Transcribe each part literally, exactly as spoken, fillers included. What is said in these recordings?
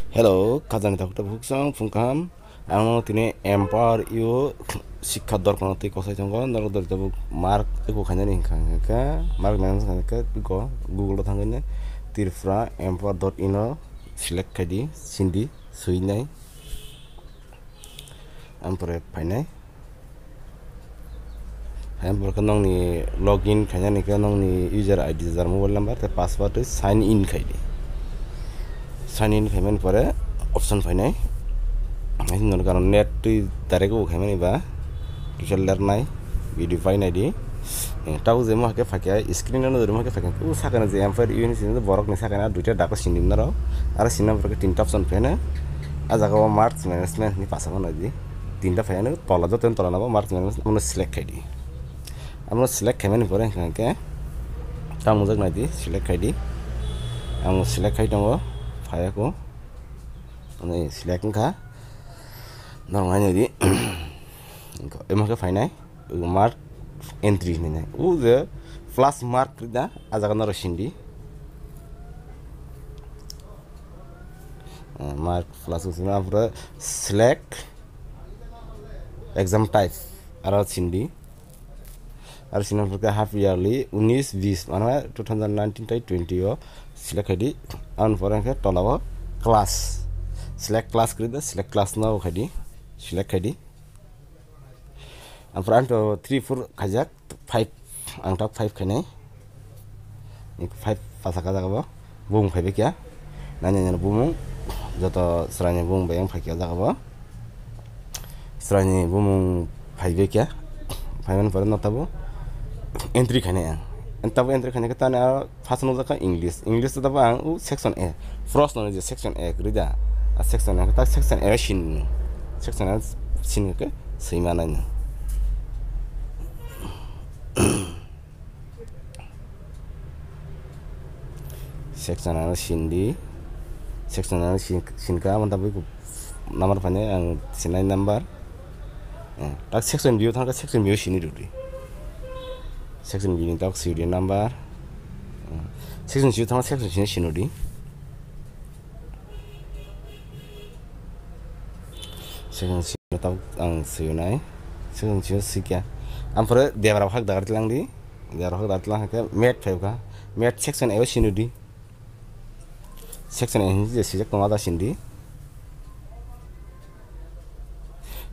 Hello, khajani takhuk takhuk song phung kaham. Ang no tini empower you sikha dorkar twi kosai tongo. Norok dori tabuk mark eko khainani hinkha hinkha mark nang hinkha hinkha go Google o thangwi Tripura empower dot in o select khaidi, sindi, swinai. Ampore phainai. Hai borok nongni login khainani khe nongni user I D jar mobile number tei password twi sign in khaidi. Sign in khaimani pore option phainai. Hai nokni gana net twi direct o khaimani ba kisa lernai video painai di. Eh, tabuk je mo hakhe phakya screen ano mo hakhe phakya u sakani je employer unit sini borok ni sakani duita dako sindi naro aro sini borok tinta option phainai. A jaga o marks management ni pasama nai di. Tinta phai ano tola joto tola nabo mark nang mano select khai di. Amo select khai mani pore hwnkha khe tamo jak nai di select khai di. Ang select khai tongo phai ako. Ani select wngkha. Norok nai di. Emo khe phainai mark entry hinwi nai. U je plus mark da a jaga norok sindi. Eh, mark plus wngkha select exam type aro sindi. Aro sini pore half yearly unis bis mane two thousand nineteen tai twenty o select khai di. Ang pore khe tola o class select class kri da select class no khai di select khai di. Ang pore ang to three four khaijak five ang tak five khainai. Five pasa ka jaga bo bumung phaibai kya. Nanya nanya bumung joto srani bumung bayang phai kya jaga bo. Srani bumung phaibai kya. Phaiman pore no tabo entry khainai ang. Tabo entry khainai khe tani aro first no jaka English. English tabo ang u section A. First no je section A kri da. A section A ta section A sin. Section A sin ke sima nai. Section ano sindi. Section ano sin-, sinka amo tabuk number phani ang sinai number. Eh, tak section B o thangka section B o sini rudi. Section B ni tak sini number. Eh, section C o thangka section sini sinudi. Section C o tabuk ang siyunai. Section C o sikya. Ampore debra hak dagar tilang di. Debra hak dagar tilang hake math phai ka. Math section A o sinudi. Section A hinwi je sijak tongo da sindi.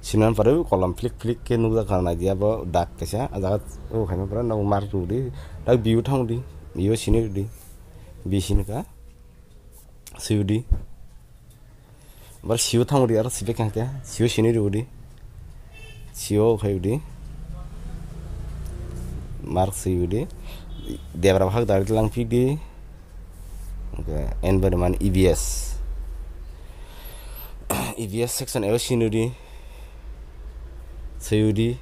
Sinan pare kolom flick flick ke nukjak kha nai dia bo dak kaisa. A jaga o khaima pore no mark rudi. Tak B o thangdi. B o sinudi. B sinka. Siyudi. Bar siyo thangudi aro sibek khe siyo sini rudi. Siyo khaiyudi. Mark siyudi. Debra hak dari lang phidi. Okay, environment E B S. E B S section eo sinudi. Siyudi.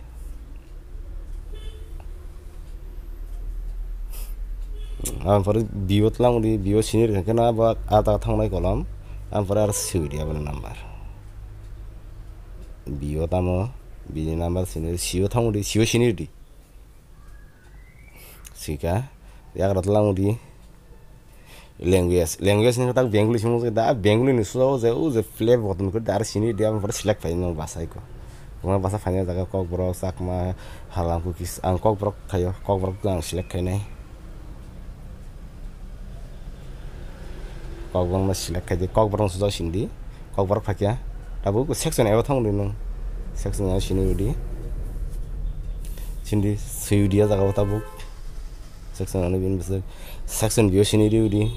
Ang pore B O tlang di, B O sini rikha khe na ba a ta thangnai kolom. Ang pore aro siyudi aboni number. B O tamo, B ni number sini, C O thango di, C O sini di. Sika, yagra tlang di. Language, language ni tak Bengali simo da, Bengali ni so je, o je play button ko dar sini dia, ang pore select pai no basa ko. Kuma basa phanya jaga Kokborok, Chakma, Halam, Kukis, ang Kokborok thaio, Kokborok ang select khainai. Kokborok no select khaidi, Kokborok no sujak sindi, Kokborok phakya. Tabuk section ebo thang di nung. Section ebo sini udi. Sindi sui udi jaga tabuk. Section ani bin bwswk section B o sini ri udi.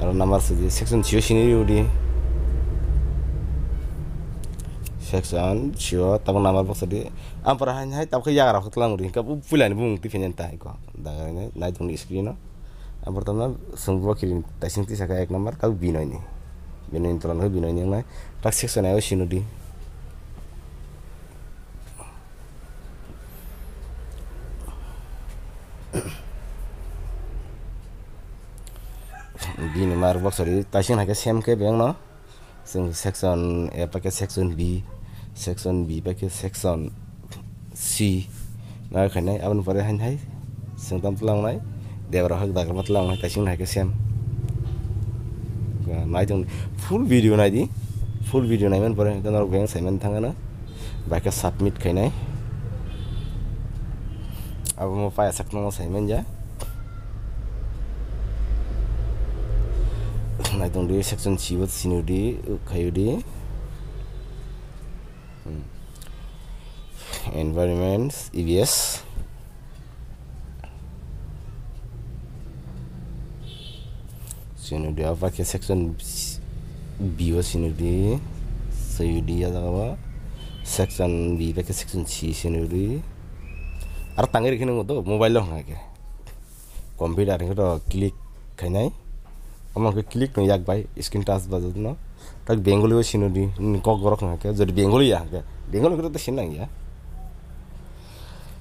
Aro number sidi section C O sini ri udi. Section C O tabuk number box di. Ampara hai hai tabuk yagra hotlang udi. Ka puila ni bung tifen ta ko. Daga ni nai tong screen no. Ampara tamna sungbo kirin taising tisa ka ek number tabuk binoi ni. Binoi ni tola no binoi ni nai. Tak section ayo sini udi. Bini mark box ri taising hai khe same khe beng no. Chwng section A pai khe section B, section B pai khe section C. Nai khainai aboni pore hain hai chwng tam tlangnai. Debra hok dagar matla ang kaising hai ke sem. Nai tong full video nai di. Full video nai man pore hwnkhe norok beng sai man thang ano. Bai khe submit khainai. Abo mo paya sakno mo sai man ja. Nai tong di section C o sinu di, khayu di. Hmm. Environment, E B S. Sinu di, apa ke section B o sinu di, sinu di ya jaga ba. Section B ba ke section C sinu di. Ar tangri kini mo to mobile lo hanga ke. Computer hingke to click khainai. Omo hingke click no yak bai screen touch ba jotono. Tak Bengali o sino di, nini kok borok hingke, jodi Bengali ya hingke, Bengali hingke to sin nang ya.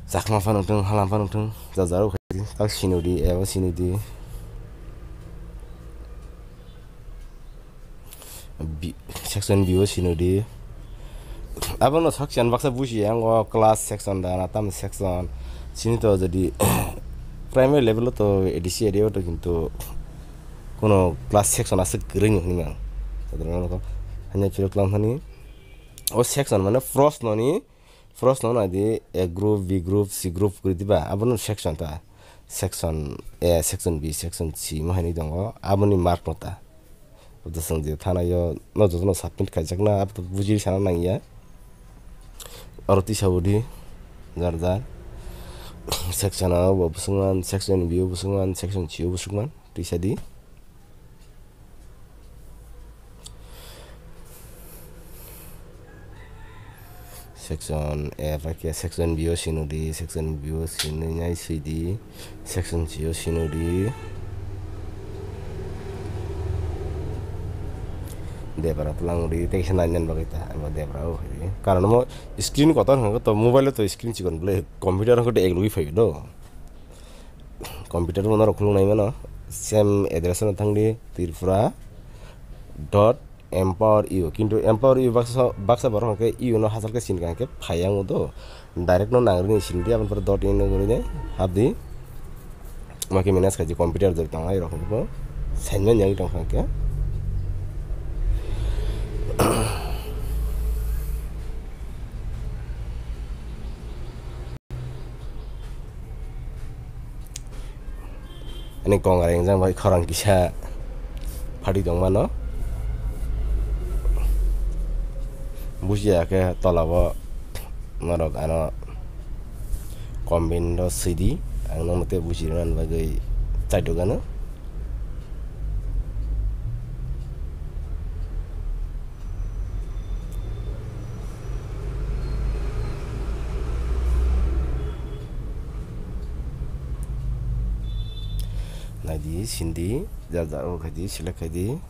Chakma phano thung, halam phano thung, ja jaro khai di, tak sino di, ebo sino di. B, section B o sino di. Abono section baksa buji yang o class section da na tam section. Sini to jadi primary level o to A D C area o to kintu kono class section aswk kwrwi no hwnwi mang. Sadharana rok hanya phiro klam thani. O section mane proshno ni, proshno nai di A group, B group, C group kwrwi diba. Abono section ta. Section A, section B, section C mo hai ni tongo. Aboni mark no ta. Bwswng je thana yo no jotono submit khaijakna, abo to bujiri sana nang ya. Oro tisa udi jar jar. Section A o bo bwswngman, section B o bwswngman, section C o bwswngman, tisa di. Section A bai khe section B o sino di, section B o sinwi nai swi di, section C o sino di. Debra tlang di, tei kisa nai nang bagwi ta, abo debra o hai di. Karon mo screen kotor hwnkhe to mobile o to screen chikon bwle, computer hwnkhe to ek logwi phai do. Computer bo norok khuluk nai mano, same address no thang di, tripura dot empower you, kintu empower you baksa, baksa borok hwnkhe you no hachal khe sin kha hwnkhe phai yang do, direct no nang rini sin di, aboni pore dot in no guri de hap di, ma khe manage khai di computer jori tong ai rok hwnkhe bo sign man yang tong kha hwnkhe. Ani kong reng jang bai khorang kisa phatwi tong mano. Bujiya khe tola o norok ano combine rw swi di, ang nokno tei buji rwna bagwi chaitok ano. Naidi, sindi, jar jar o khaidi, select khaidi.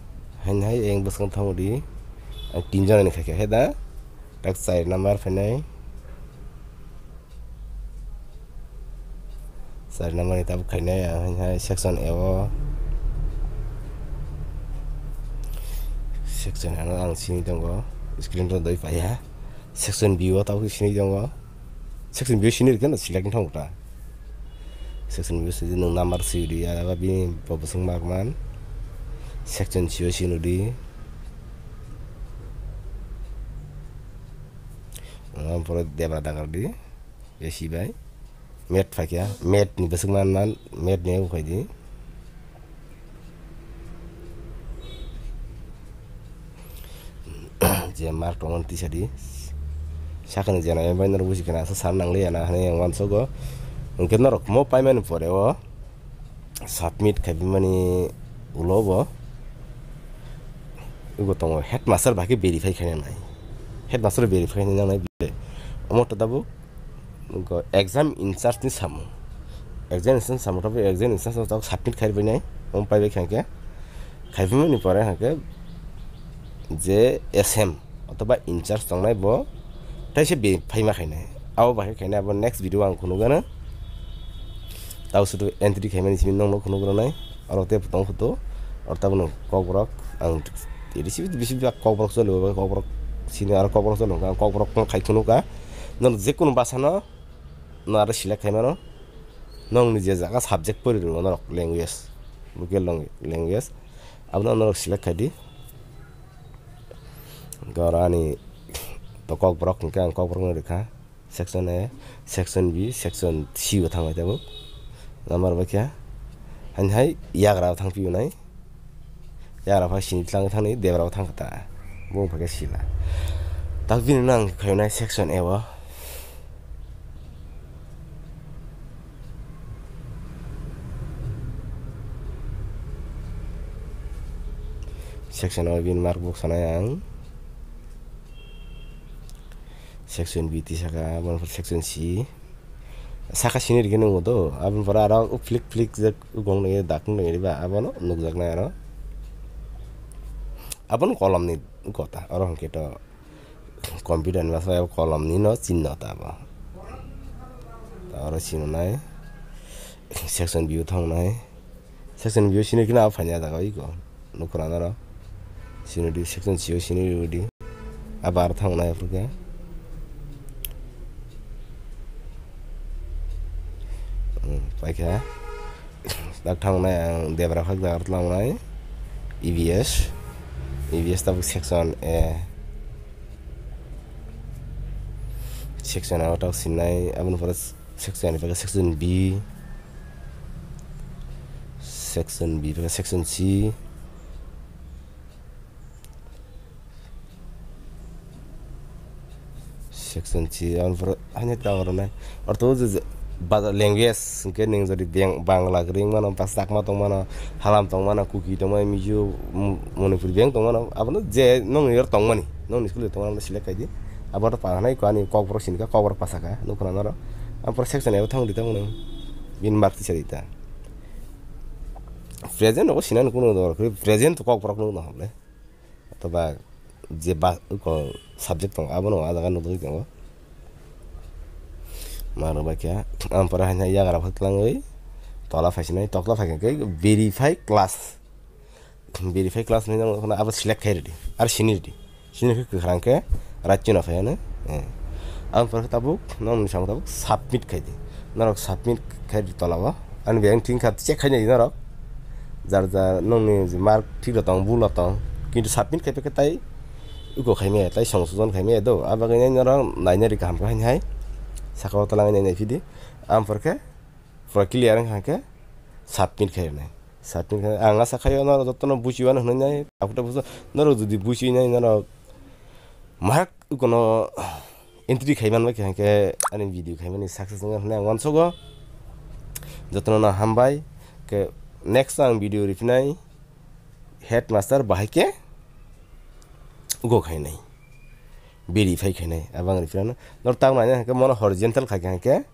Haini hai eng bwskango thangodi. Ang tin jona ni khaikha khe da. Tak char number phainai. Char number ni tabuk khainai ang hai hai section A o. Section A no ang sini tongo. Screen to doi paiya. Section B o tabuk sini tongo. Section B o sini rikhe no select thang ta. Section B o sini nung number sini di ya ba bini bo bwswng mak man. Section C o sini di. Ang pore debra dagar di. Besi bai. Met phaikya, met ni bwswk man man, met ni ukhai di. Je mark tongo tisa di. Sakani jena yang bai norok buji kana asa san nang liya na hani yang wansogo. Hwnkhe norok mo paimani pore o. Submit khaibimani ulo bo ugo tongo headmaster bai khe verify khaina nai. Headmaster verify khaina nangnai bile. Omo to tabuk exam in charge ni samung. Exam in charge samung tabuk exam in charge tabuk submit khai bai nai. Omo pai bai kha khe. Khaibimani pore hwnkhe je S M othoba in charge tongnai bo tei se be phaima khainai. Abo bahai khainai abo next video ang khunugano. Tau sudu entry khaimani simi nongno khunugranai. Aro tei tong photo. Aro tabukno kokborok ang risi bisi kokborok choli kokborok sini aro kokborok choli kokborok khai khunuka. Nang jekunu basano no aro select khaimano. Nongni je jaga subject pori rwo norok, language, local lang-, language, abono norok select khai di. Goro ani to Kokborok hwnkhe ang Kokborok no rikha. Section A, section B, section C o thangbai tabuk. Number bai khe haini hai yagra o thang pio nai. Yagra phai sini tlang thangni debra o thang kha ta. Bo phai khe sila. Tak bini no ang khayo nai section A o. Section A o bini mark book sanai ang. Section B twi saka, aboni pore section C. Saka sini rikhe nungo do, aboni pore aro flick flick jak gong nai dak nai ba, abono nukjak nai aro. Abono kolom ni kota, oro hwnkhe to computer ni masa kolom ni no chinno ta abo. Ta oro sini nai section B o thang nai. Section B o sini khe na phaina jaga iko. Nukura naro. Sini di section C o sini di. Abar thang nai aphuka. Hmm, paikha. Dak thang nai ang debra phak jaga tlang nai. E B S. E B S tabuk section A. Section A o tak sinai, aboni pore section A ni pore section B. Section B bai section C. Section C, aboni pore haino ta oro nai. Ortho je, je, ba-, language hwnkhe nwng jodi beng-, Bangla kwrwi wngmano, ba Chakma tongmano, Halam tongmano, Kuki tongmano, Mizo, M-, Manipuri beng tongmano, abono je nongni oro tongmani, nongni school tongmani abono select khai di. Abo to pa hanai ko ani Kokborok sini kha, Kokborok pasa kha, nukho na noro. Aboni pore section A o thang di tamo nwng. Bini mark tisa di ta. Present rogo sinani kuno dor khe, present to Kokborok nukno hable. Otoba je ba, ko subject tongo, abono a jaga nukjagwi tongo. Mano bai khe, aboni pore haino yagra phak tlangwi tola phaisinai, tokla phai khe verify class. Verify class hinwi nang abo select khai rwdi, aro sini rwdi. Sini khe kwkhwrang khe right chino phai hwnwi. Eh. Ang pore khe tabuk, nokni samung tabuk submit khai di. Norok submit khai di tola o. Ani biyang thik kha check khai nai di norok. Jar jar nokni je mark thik rok tong, bul rok tong. Kintu submit khai khe tai uko khai maya, tai songsodon khai maya do. A bagwi nai norok nainai ri kaham khe haini hai. Saka o tola nai nai phi di. Ang pore khe pura clear wngkha khe submit khai rwnai. Submit khai, ang asa khaio norok jotono buchiwano hwnwi nai, takhuk takhuk norok jodi buchiwi nai norok mark ukono entry khai manbai kha, hwnkhe ani video khaimani success wngya hwnwi ang uansugo. Jotono no hambai, khe next o ang video riphinai headmaster bahai khe ugo khainai. Verify khainai, abang riphinai. Norok tak naina hwnkhe mono horizontal khai kha hwnkhe,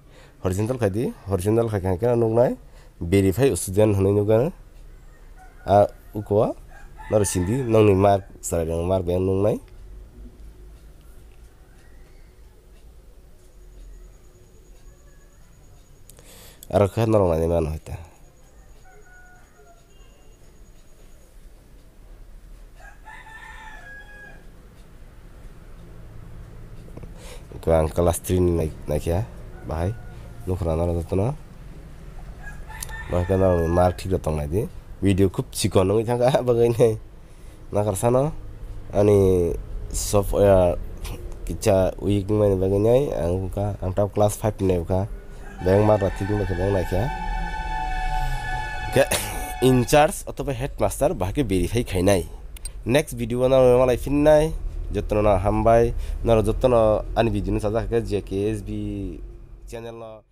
horizontal khai di, horizontal khai kha hwnkhe nuknai verify student hwnwi nuknai. A uko norok sindi nokni mark chwrai rok mark bai nuknai. Aro khe norok nainai mano hwnkhe. Ang class three ni nai-, naikha bahai. Nukho na norok jotono. Bahai khe norok ni mark thik rok tong nai di. Video khub chikon wngwi thangkha bagwi nai. Nakarsa no ani software kisa weak wngmani bagwi nai ang wngkha, ang tabuk class five ni nai wngkha. Beng mark rok thik wngkha, beng naikha. Khe in charge othoba headmaster bahai khe verify khainai. Next video o norok malai phinnai. Jotono no hambai. Norok jotono ani video no sajak khe J K S B channel no.